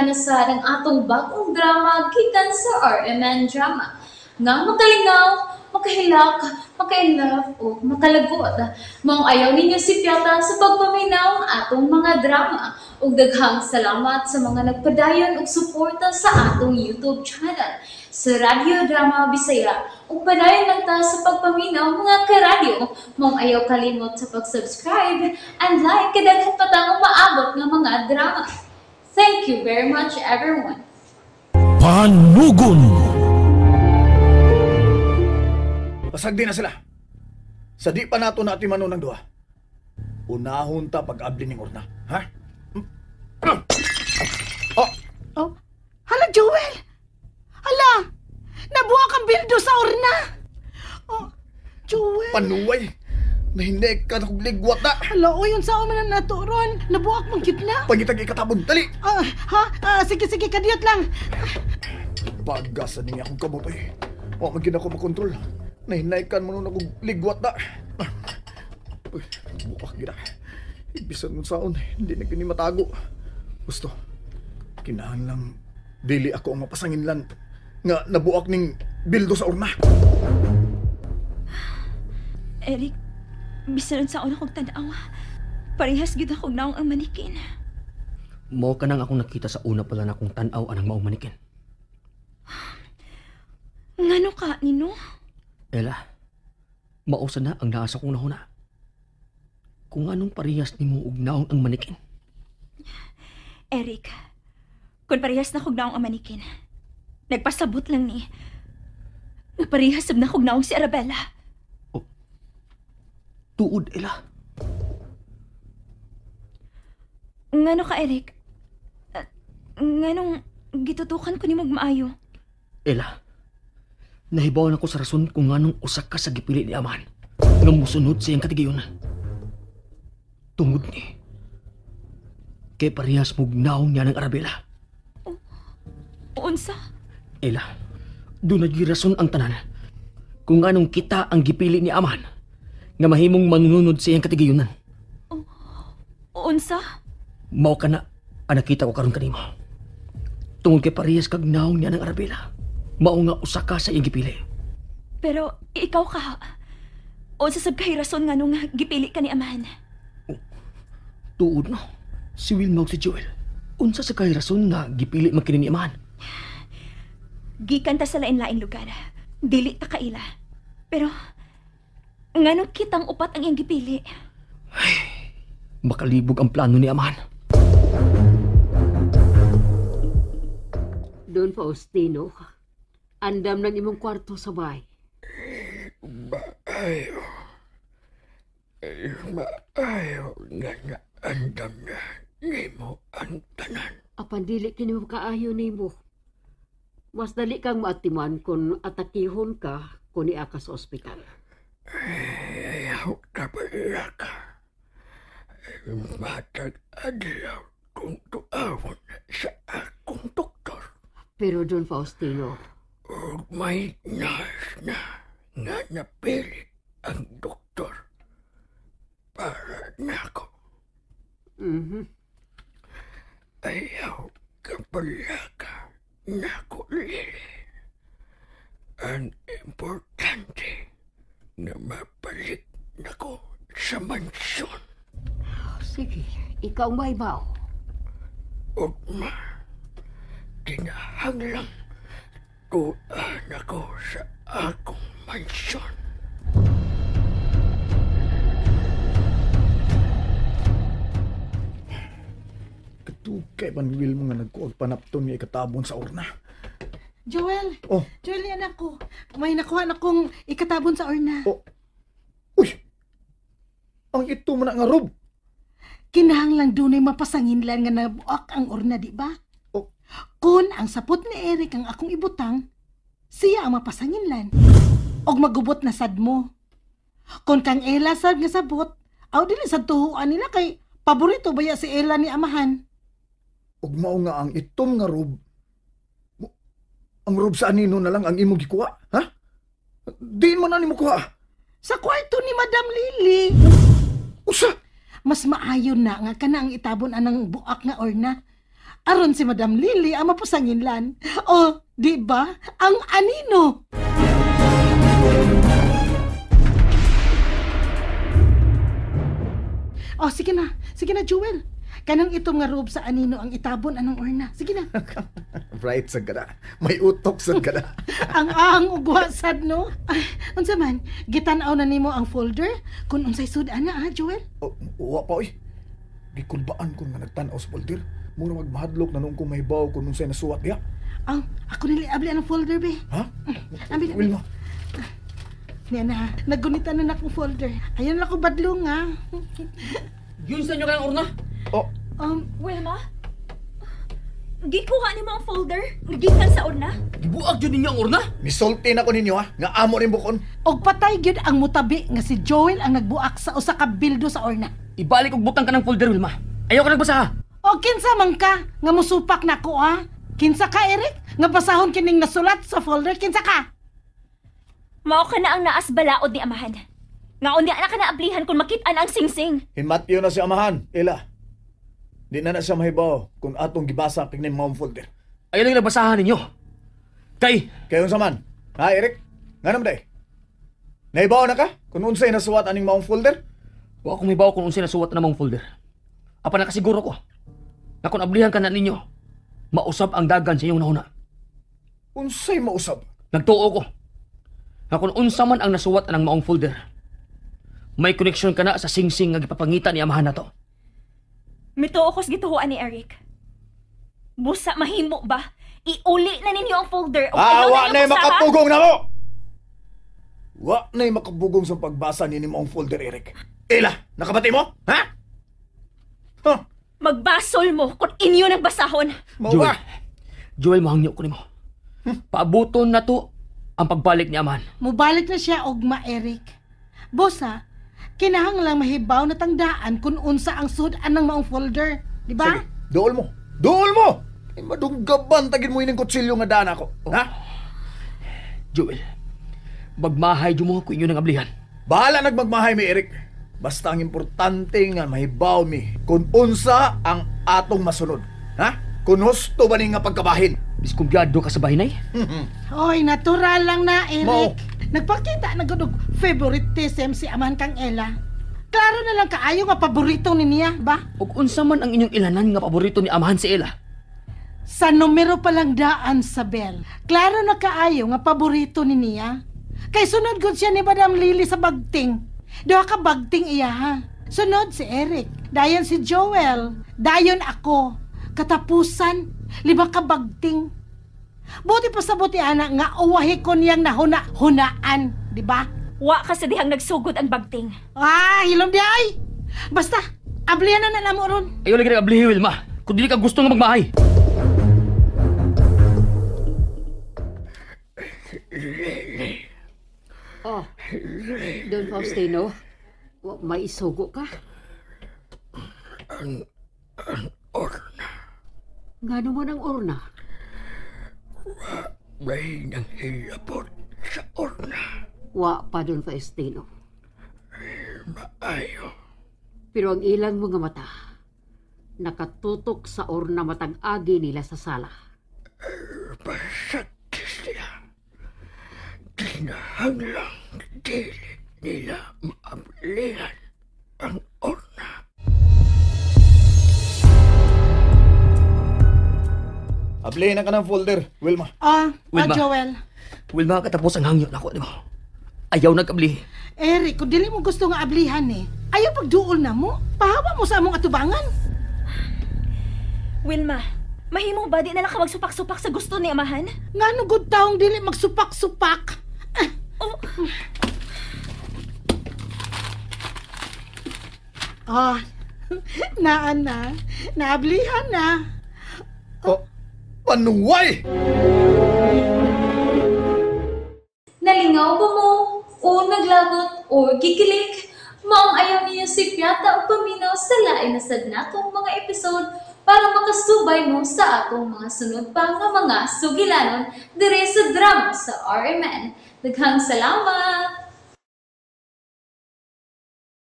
Amiana sa ang atong bagong drama gikan sa RMN Drama. Nga makalingaw, makahilak, makainlove o makalagot. Maong ayaw ninyo sipyata sa pagpaminaw ang atong mga drama. Ug daghang salamat sa mga nagpadayon og suporta sa atong YouTube channel sa Radyo Drama Bisaya. Ug padayon lang ta sa pagpaminaw, mga karadyo. Maong ayaw kalimot sa pag-subscribe and like kay daghan pa tang umaabot nga mga drama. Thank you very much, everyone. Panugon. Pasagdi na sila. Sa di pa nato na atiman ng duha. Unahon ta pag-abli ning urna. Ha? Oh! Oh. Hala, Joel! Hala! Nabuha kang bildo sa urna! Oh, Joel! Panuway! Nahinig ka na kong ligwat na! Hala, o yun sa man na naturon. Nabuak mong cute na. Pangitag ikatabon, dali! Ah, ha? Ah, sige, sige, kadiyot lang. Pagasa niya akong kamot eh. Wa man gid ako makontrol. Nahinaykan mo nun akong ligwat na. Uy, buak gid. Bisan mo saon, hindi na kini matago. Gusto, kinahanglang dili ako ang mapasanginlan nga nabuak ning bildo sa urna. Eric, bisan sa una kong tanaw, parehas gid akong naong ang manikin. Mao ka nang akong nakita sa una pala na akong tanaw anang maong manikin. Ngano ka, Nino? Ella, mausa na ang naasa kong nahuna. Kung anong parehas nimo og naong ang manikin. Eric, kung parehas na kog naong ang manikin, nagpasabot lang ni nga parehas sab na kog naong si Arabella. Oh, tuod, Ella. Ngano ka, Eric? Nganong gitutukan ko nimo og maayo? Ella, nahibaw na ko sa rason kung nganong usa ka sa gipili ni Aman nga mosunod sa iyang katigayon. Tungod ni kay parehas mog naong niya ng Arabella. Oh, unsa? Ella, doon naging rason ang tanan kung anong kita ang gipili ni Aman nga mahimong manunod sa iyang katigayunan. Oh, unsa? Mao ka na ang nakita ko karon kanimo. Tungod kay parehas kag naong niya ng Arabella, mao nga usa ka sa iyang gipili. Pero ikaw ka, unsa sab kay rason nga nung gipili ka ni Aman? Oh, tuod no, si Wilma ug si Joel. Unsa sa kay rason nga gipili man kini ni Aman? Gikan ta sa lain-laing lugar. Dili ta kaila. Pero nganong kitang upat ang iyang gipili? Ay, makalibog ang plano ni Aman. Don Faustino, andam ng imong kwarto sa bahay. Maayo. Maayo nga nga andam na nimo ang tanan. Apan dili kini makaayo nimo. Mas dali kang maatiman kung atakihon ka kung niya ka sa ospital. Ayaw ka pala ka. Matag adlaw kung tuawon sa akong doktor. Pero Don Faustino, ug may nurse na nga napili ang doktor para nako. Mm-hmm. Ayaw ka pala ka nako, Lily. Ang importante na mabalik nako sa mansyon. Sige, ikaw may bao. Ugma, kinahanglang tuan ako sa akong mansyon. Katukay man, Will, mo nga nagkuag panapton nga ikatabon sa urna. Joel! Oh. Joel, yan ako. May nakuha na kong ikatabon sa urna. Oh. Uy! Ang ito mo na nga rob! Kinahanglang dunay mapasanginlan nga nabuak ang urna, di ba? Oh. Kung ang sapot ni Eric ang akong ibutang, siya ang mapasanginlan. Og magubot na sad mo. Kung kang Ella sad nga sabot, aw dili sad tuhuan nila kay paborito baya si Ella ni amahan. Ug mao nga ang itom nga rob, ang rob sa anino na lang ang imong gikuha, ha? Diin man na nimo kuha. Sa kwarto ni Madam Lily. Usa! Mas maayo na nga kana ang itabon anang buak nga orna. Aron si Madam Lily ang mapasanginlan. O, di ba? Ang anino. Oh, sige na. Sige na, Joel. Kanang itom nga robe sa anino ang itabon anong orna. Sige na. Right sad ka na. May utok sad ka na. Ang ang ugwa sad, no? Ay, unsa man, gitan-aw na nimo ang folder kung unsay sud-an na, ha, Joel? Oh, wa pa, oy. Gikulbaan ko nga nagtan-aw sa folder. Mura magmahadlok na noong kong mahibaw kung unsay nasuwat diha. Ang, ako nili abli ang folder, be. Ha? Abi, abi. Wilma. Niya na, naggunita na akong folder. Ayun lang ko badlong, ha. Yun sa inyo ka ng orna? Oh. Wilma? Gikuha ni mo ang folder? Gikan sa urna? Gibuag yun ninyo ang urna? Misulti na ko ninyo, ha? Nga amo rin bukon. Og patay gyud ang mutabi nga si Joel ang nagbuak sa usa ka bildo sa orna. Ibalik og butang ka ng folder, Wilma. Ayaw ka nagbasa, ha? O kinsa man ka nga musupak nako, ha? Kinsa ka, Eric? Nga basahon kining nasulat sa folder, kinsa ka? Mao ka na ang naas balaod ni Amahan. Nga unya na ka na ablihan kung makit-an ang singsing. Himatyo na si Amahan, Ela. Di na na siya mahibaw kung atong gibasa kining maong folder. Ayaw lang nabasahan ninyo. Kay... Kay unsa man? Ha, Eric? Nga naman day? Nahibaw na ka kung unsay nasuwat aning maong folder? Wa akong mahibaw kung unsay nasuwat na maong folder. Apan nakasiguro ko na kung ablihan ka na ninyo, mausab ang dagan sa iyong nahuna. Unsay mausab? Nagtuo ko na kung unsa man ang nasuwat anang maong folder, may koneksyon ka na sa singsing nga gipapangita ni Amahan na to. Mituo ko's gituhuan ni Eric. Busa mahimo ba? Iuli na ninyo ang folder. O ayaw Wa na na'y ninyo basaha. makapugong na mo! Wa na'y makapugong sa pagbasa ni maong folder, Eric. Ela, nakabati mo? Ha? Huh? Magbasol mo kung inyo nang basahon. Mao Joel, ba? Joel, mahangyo ko nimo. Paabuton na to ang pagbalik ni Amahan. Mubalik na siya og ma, Eric. Bosa, kinahanglang mahibaw na tangdaan kung unsa ang sud-an ng maong folder. Di ba? Sige, duol mo. Duol mo! Ay, madunggaban tagin mo ining kutsilyo nga daan ako. Oh. Ha? Joel, magmahay mo kung inyo nang ablihan. Bahala nagmagmahay mi, Eric. Basta ang importante nga mahibaw mi kung unsa ang atong masunod. Ha? Kung husto ba ni nga pagkabahin? Diskumpiyado ka sa bahinay? Hoy, natural lang na, Eric. Mao. Nagpakita na gud og favoritism si Amahan kang Ella. Klaro na lang kaayo nga paborito ni niya, ba? Ug unsa man ang inyong ilanan nga paborito ni Amahan si Ella? Sa numero pa lang daan sa bell. Klaro na kaayo nga paborito ni niya. Kay sunod gud siya ni Madam Lily sa bagting. Duha ka bagting iya, ha. Sunod si Eric, dayon si Joel, dayon ako. Katapusan, 5 ka bagting. Buti pa sa buti, ana, nga uwahi ko niyang nahuna-hunaan, di ba? Wa ka sa dihang nagsugod ang bagting. Ah, hilom di ay! Basta, ablihan na na namo ron. Ayaw lagi nag-ablihi, Wilma. Kung dili ka gusto nga magmahay. Oh, Don Faustino, may isugo ka? Ang orna. Ngano man ang orna? May nanghilabot sa orna. Wa pa, Don Faustino. Maayo. Pero ang ilang mga mata, nakatutok sa orna matag-agi nila sa sala. Pasakit sila. Kinahanglang dili nila maablihan ang orna. Ablihin na ka ng folder, Wilma. Wilma. Joel. Wilma, katapos ang hangyo nako, di ba? Ayaw nag-abli. Eric, kung dili mo gusto nga ablihan eh, ayaw pagduol na mo. Pahawa mo sa among atubangan. Wilma, mahimo ba di na lang ka magsupak-supak sa gusto ni Amahan? Ngano good taong dili magsupak-supak? Oh. Ah, naan na. Naablihan na. Oh, panuway! Nalingaw ba mo? O naglagot o gikilig? Maong ayaw niyo si Piata o paminaw sa lain na sad natong mga episode para makasubay mo sa atong mga sunod pa nga mga sugilanon dire sa drama sa RMN. Daghang salamat!